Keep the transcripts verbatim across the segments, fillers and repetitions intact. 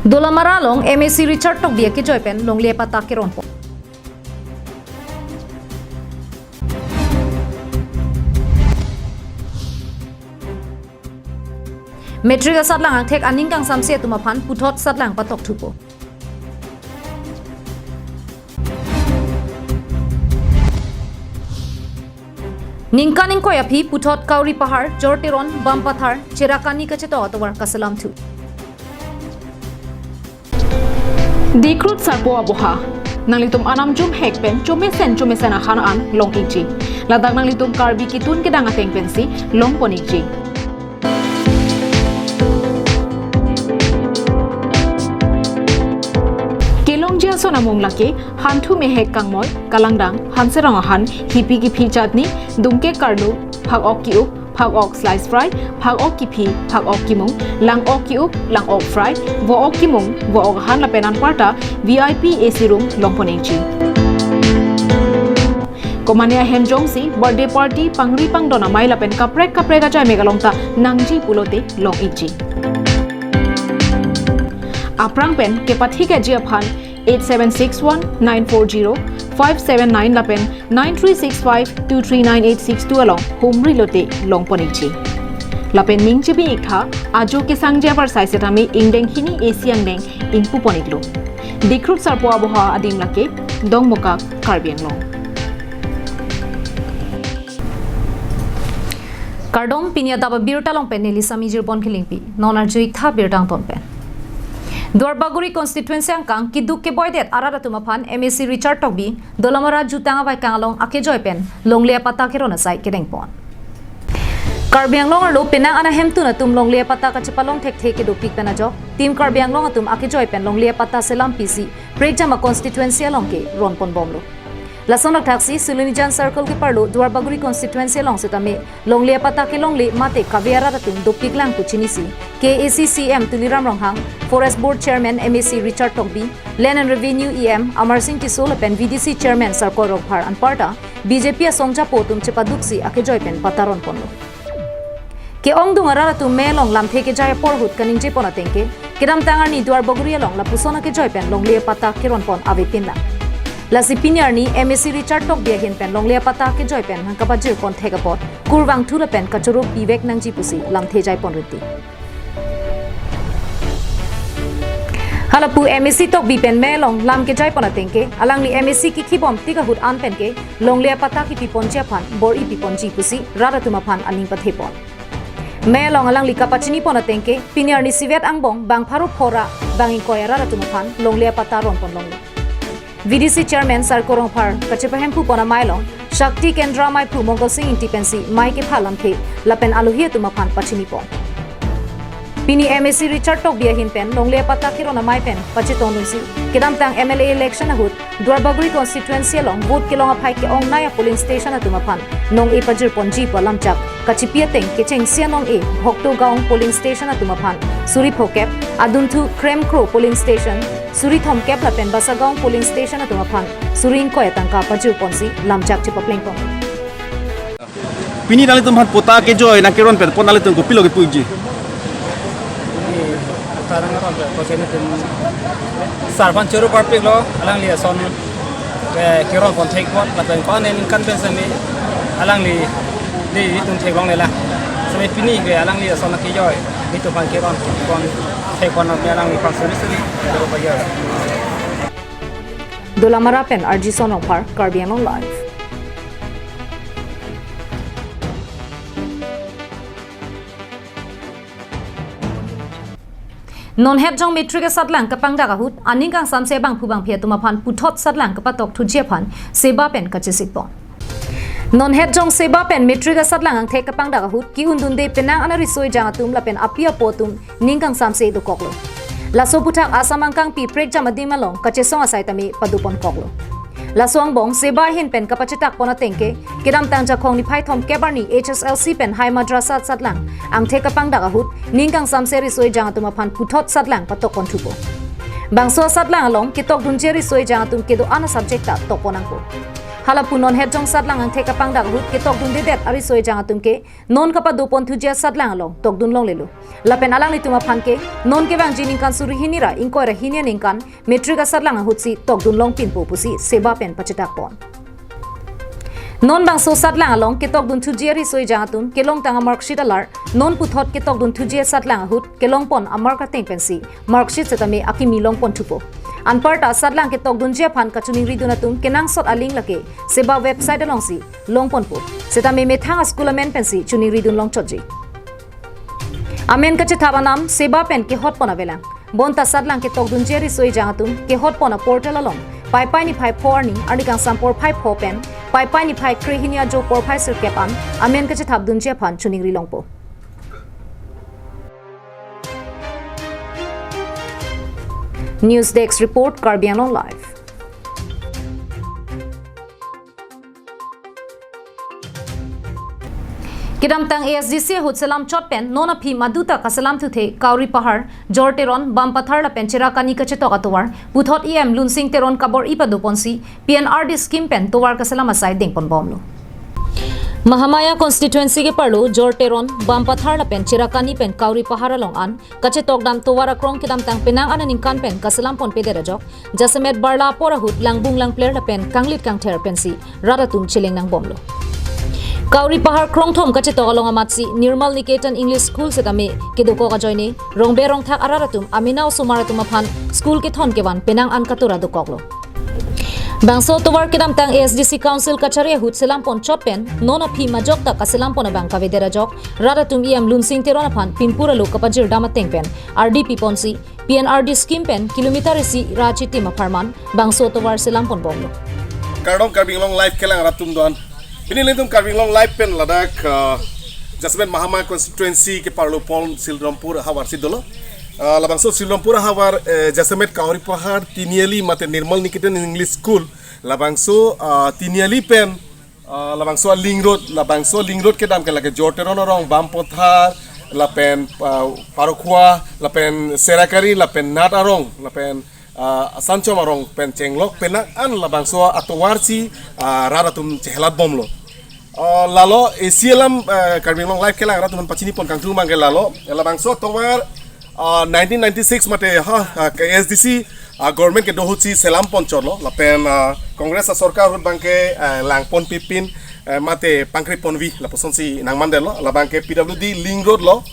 Dolamara along M A C Richard Tokbi akejoi pen longle apatta keronpon. Matric asatlang angthek aning kangsamse atum aphan puthot satlang patokthupo. Ningkan ingkoi aphi puthot Kauri Pahar, Jor Teron, Bampathar, Cherakani kachetok atovar kaselamthu. Dikrut Sarpo Aboha. Nanglitum anam jumhek pen chomesen chomesen ahan an long-ikji. Ladak nanglitum Karbi ketun kedang ateng pensi longpon-ikji. Kelongji ason amung lake, hanthu mehek kangmoi, kalangdang, hanserong ahan, hipi kiphi chutney, dungke karlu, phak-ok ki-up, phak-ok slice fry, phak-ok kiphi, phak-ok kimung, lang-ok ki-up, lang-ok fry, vo-ok kimung, vo-ok ahan lapen anparta V I P A C room longpon-ikji. Komane ahem jongsi birthday party, pangri pangdon amei lapen kaprek kaprek ajai mek along ta nangji pulote long-ikji. Aphrang pen kepathikji aphan eight seven six one nine four zero five seven nine lapen nine three six five two three nine eight six two along humri lote longpon-ikji. Lapen ning chebi-iktha, ajo kesangji apar sai setame ingdeng hini A C angdeng ingpupon-iklo. Dikrut Sarpo Aboha adim lake, Dongmukak, Karbi Anglong. Kardom, pini adap abirta along pen neli Sami Jirbon Kilingpi. Non arju-iktha birta angton pen. Duarbagori constituency angkang keduk keboidet arat atum aphan M A C Richard Tokbi Dolamara jutang avaikang along akejoi pen longle apatta keron asai kedengpon. Karbi Anglong arlo penang an ahemtun atum longle apatta kachepalong thekthe kedopik pen ajok, Team Karbi Anglong atum akejoi pen longle apatta selam pisi prekjam a-constituency along ke ronponbomlo. Lason thakthaksi Silonijan Circle keparlo Duarbagori constituency along setame longle apatta kelongle mate kave arat atum dopiklang pu chinisi K A A C C E M Tuliram Ronghang, Forest Board Chairman M A C Richard Tokbi, Land and Revenue E M Amarsing Tisso lapen V D C Chairman Sarkoi Rongphar anparta B J P asong japo atum chepaduksi akejoi pen patta ronponlo. Ke-ongdung arat atum me along lamthe kejai apor ahut kaningjepon ateng ke, kedamtang arni Duarbagori along lapuson akejoi pen longle apatta keronpon avepinlang. Lasi pini arni M A C Richard Tokbi ahin pen longle apatta kejoi pen nangkapajirpon thek apot kurvangthu lapen kachoro pivek nangji pusi lamthe jaipon rinti. Halapu M A C Tokbi pen me along lam kejaipon ateng ke, alangli M A C kekhibomtik ahut an pen ke longle apatta kipiponji aphan bor-i piponji pusi rat atum aphan aning pathepon. Me along alangli kapachinipon ateng ke, pini arni isivet angbong bang pharo phora bang ingkoi arat atum aphan longle apatta ronponlonglo. V D C Chairman Sarkoi Rongphar kachepahemphupon amei along Shakti Kendra ameiphu Mongol Sing Ingti pensi mei kepha lamthe lapen alohi atum aphan pachinipon. Pini M A C Richard Tokbi ahin pen longle apatta keron amei pen pachetongdunsi, kedamtang M L A election ahut Duarbagori constituency along vote kelong aphai ke-ongnei a-polling station atum aphan nong-e pajirponji pu alamchak kachipi ateng kechengsi anong-e Bhokto Gaon polling station atum aphan suri phokep, adunthu Kremkro polling station suri thomkep lapen Basagaon polling station atum aphan suri ingkoi atangka pajirponsi lamchak chepaplengpon. Pini nanglitum aphan patta kejoi nangkeronpetpon, nanglitum kopilo kepuji? Ini patta nangkeronpetpon ke nelitum sar aphan choro parpiklo, alangli ason, eh, keronpon thekpon, lapen pa ne ningkan pen semi alangli di itum theklonglelang. Semi pini ke alangli ason akejoi nelitum aphan keronpon thekpon, alangli aphan suri suri choro parpik. Dolamara pen R J Sonrongphar, Karbi Anglong Live. Non het jong matric asatlang kapangdak ahut, aning kangsamse bangphu bangphi atum aphan puthot satlang kapatokthurji aphan SEBA pen kachesikpon. Non het jong SEBA pen matric asatlang angthek kapangdak ahut, ke-undunde penang an ariso ejang atum lapen api apo atum ning kangsamse dokoklo. Laso aphuthak Assam angkangpi prekjam adim along kachesong asai tame padoponkoklo. Laso angbong SEBA ahin pen kapachetakpon ateng ke, kedamtang Jakhong niphai thomkep arni H S L C pen High Madrasa asatlang angthek kapangdak ahut, ning kangsamse riso ejang atum aphan puthot satlang patokponthupo. Bangso asatlang along ketokdunji riso ejang atum kedo-an a-subject ta tokpon nangpo. Hala pu non het jong satlang angthek kapangdak ahut ketokdundedet ariso ejang atum ke non kapadopon thuji asatlang along tokdun longlelo. Lapen alanglitum aphan ke non kevangji ningkan suri hini ra ingkoi ra hini aningkan matric asatlang ahutsi tokdun longpinpo pusi SEBA pen pachitakpon. Non bangso satlang along ketokdun thuji ariso ejang atum kelongtang amarksheet alar non puthot ketokdun thuji asatlang ahut kelongpon amark ateng pensi marksheet setame akimi longpon thupo. Anparta satlang ketokdunji aphan kachiningridun atum kenangsot aling lake SEBA website alongsi longponpo. Setame methang aschool amen pensi chiningridun longchotji. Amen kachethap anam SEBA pen kehotpon avelang. Bonta satlang ketokdunji ariso ejang atum kehotpon aportal along Paipai niphai pho arni arni kangsam porphai pho pen Paipai niphai krehini ajo porphai sirkep an amen kachethapdunji aphan chiningri longpo. News Desk Report, Karbi Anglong Live. Kedamtang A S D C ahut selam chot pen non aphi maduta kaselam thuthe Kauri Pahar, Jor Teron, Bampathar lapen Cherangkani kachetok atovar puthot E M Lunsing Teron kabor-i padoponsi P N R D scheme pen tovar kaselam asai dengponbomlo. Mahamaya constituency keparlo Jor Teron, Bampathar lapen Cherangkani pen Kauri Pahar along an kachetokdam tovar akrong kedamtang penang an aningkan pen kaselam ponpedet ajok jasemet barla apor ahut langbung langpler lapen kanglit kangther pensi rat atum cheleng nangbomlo. Kauri Pahar krongthom kachetok along amatsi Nirmal Niketan English School setame kedokok ajoine rongbe rongthak arat atum amena osomar atum aphan school kethon kevan penang an katura dokoklo. Bangso tovar kedamtang A S D C Council kachari ahut selam pon chot pen non aphi majok ta kaselam pon abang kavedet ajok rat atum E M Lunsing Teron aphan pinpur alo kapajirdam ateng pen R D P ponsi P N R D scheme pen kilometer isi ra chitim apharman bangso tovar selam ponbomlo. Kardom Karbi Anglong Live kelang rat atum do-an. Pini nelitum Karbi Anglong Live pen ladak, ah, jasemet Mahamaya constituency keparlo pon Silrampur ahavar si dolo. Ah, labangso Silrampur ahavar, eh, jasemet Kauri Pahar, Tiniali mate Nirmal Niketan English School. Labangso, ah, Tiniali pen, ah, labangso a-link road, labangso link road kedam ke lake Jor Teron arong, Bampathar, lapen, ah, Parokhua, lapen Cherangkani, lapen Nat arong, lapen, ah, Asanchom arong pen chenglok penang an labangso atovar si, ah, rat atum chehelatbomlo. Ah, lalo isi alam, ah, Karbi Anglong Live kelang rat atum pachini pon kangtung abang ke lalo, labangso atovar, ah, nineteen ninety-six mate ha, ah, K S D C, ah, government kedo ahut si selam pon chotlo, lapen, ah, Congress asorkar ahut abang ke, ah, langpon pipin, eh, mate pangkri ponvi lapusonsi nangmandetlo, labang ke P W D link road lo,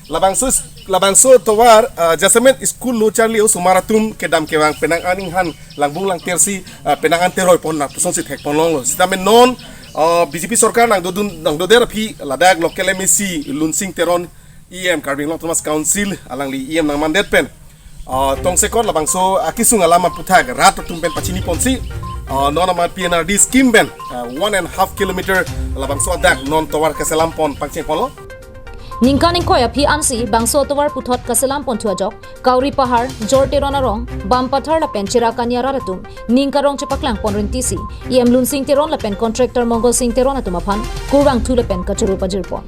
labangso, labangso tovar, ah, jasemet school lo charli osomar atum kedam kevang penang an inghan langbung langpler si, ah, penang an teroi pon lapusonsi thekpon longlo. Setame non, ah, B J P sorkar nangdodun, nangdodet aphi ladak local M A C Lunsing Teron E M Karbi Anglong Autonomous Council alangli E M nangmandet pen, ah, tongsekot labangso akesung alam aputhak rat atum pen pachini ponsi, ah, non amat P N R D scheme pen, ah, one and half kilometer labangso adak non tovar keselam pon pangcheng ponlo. Ningkan ingkoi aphi ansi bangso tovar puthot kaselam ponthu ajok Kauri Pahar, Jor Teron arong, Bampathar lapen Cherangkani arat atum ning karong chepaklang pon rintisi E M Lunsing Teron lapen contractor Mongol Sing Teron atum aphan kurvangthu lapen kachoro pajirpon.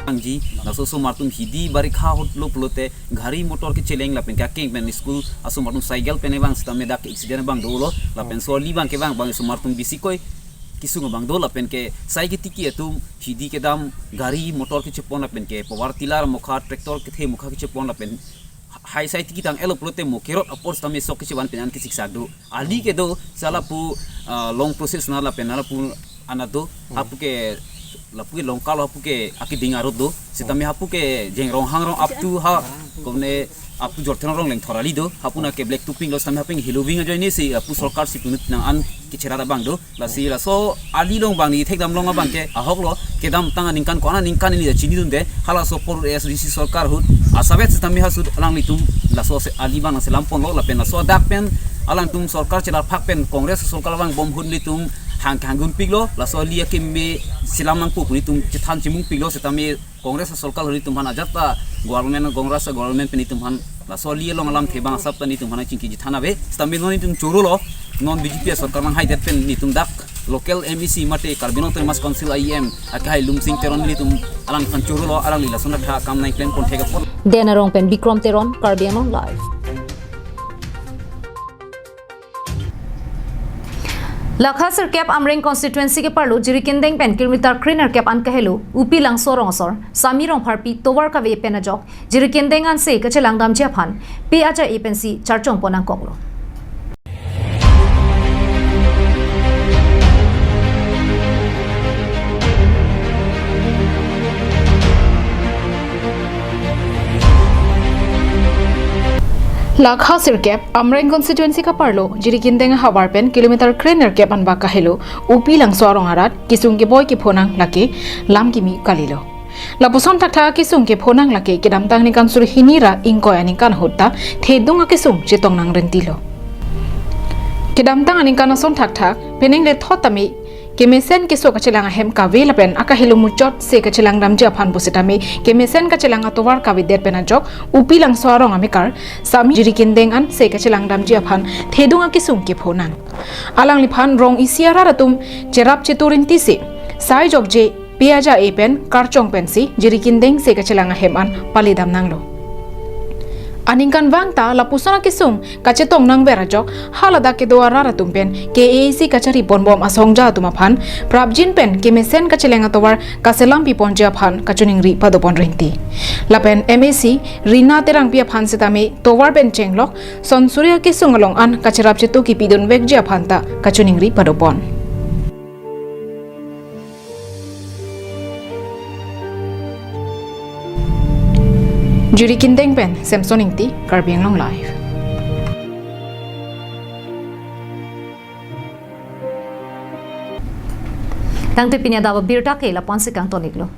Angji, laso osomar atum hidi barikha ahut lo pulote gari motor kecheleng lapen ke akeng pen school asomar atum cycle pen vang setame dak accident abang dolo, lapen so ali abang kevang abang osomar atum bisi koi kesung abang do lapen ke sai ketiki atum hidi kedam gari motor kechepon lapen ke power tiller mokha tractor kethe mokha kechepon lapen hai sai tiki tang-etlo pulote mo kerot apor setame sok kechevan pen an kesiksak do. Ali kedo sala pu, ah, long process na lapen na lapu anat do, hapu ke lapu ke Longkal hapu ke akeding arut do. Setame hapu ke Jengrong Hangrong up to ha, komne up to Jor Teron arong lengthor ali do. Hapu na ke black topping lo setame hapu ke heloving ajoine si hapu sorkar si punit nang an kecherat abang do. Lasi laso ali along abang ni thekdam long abang ke ahok lo, kedamtang aningkan ko-an aningkan ili chinidunde, halaso apor A S D C sorkar ahut asavet setame hasut alanglitum laso se ali abang selam ponlo lapen laso adak pen alangtum sorkar chelarphak pen Congress sorkar abang bom ahut nelitum hang hangdunpiklo, laso ali akeme selam nangpo pu nelitum chethan chimungpiklo setame Congress sorkar ahut nelitum aphan ajat ta government, Congress government pen nelitum aphan laso ali along alamthe abang asap ta nelitum aphan chingki chethan ave. Setame non nelitum chorolo, non B J P sorkar nanghaidet pen nelitum dak local M A C mate Karbi Anglong Autonomous Council E M akehai Lunsing Teron nelitum alangphan chorolo, alangli lason tha akam nangklem ponthek apot. Den arong pen Bikrom Teron, Karbi Anglong Live. Lakha sirkep Amreng constituency keparlo Jirikindeng pen kilometer krenerkep an kahelo Upi Langso arong asor Sami Rongpharpi tovar kave pen ajok Jirikindeng anse kachelang damji aphan pe aja e pensi charchong pon nangkoklo. Lakha sirkep Amreng constituency kaparlo Jirikindeng ahavar pen kilometer krenerkep anbak kahelo Upi Langso arong arat kesung keboi kepho nang lake lam kimi kalilo. Lapuson thakthak kesung kepho nang lake kedamtang aningkan suri hini ra ingkoi aningkan ahut ta thedung akesung chetong nang rentilo. Kedamtang aningkan ason thakthak penang le thot tame kemesen keso kachelang ahem kave lapen akahelo muchot se kachelang damji aphan pusitame kemesen kachelang atovar kavedet pen ajok Upi Langso arong amekar Sami Jirikindeng anse kachelang damji aphan thedung akesung kepho nang. Alangliphan rong isi arat atum cherap chetu renti si sai jokje pe aja e pen karchong pensi Jirikindeng se kachelang ahem an pale dam nanglo. Aningkan vang ta lapuson akesung kachetong nangver ajok haladak kedo arat atum pen K A A C kachari ponbom asongja atum aphan prapjin pen kemesen kachelang atovar kaselam piponji aphan kachiningri padopon renti. Lapen M A C Rina Terangpi aphan sitame tovar pen chenglok sonsuri akesung along an kacherap chetu kipidun vekji aphan ta kachiningri padopon. Jirikindeng pen Samson Ingti, Karbi Anglong Live. Tangte pini adap abirta ke lapu-an si kangton-iklo.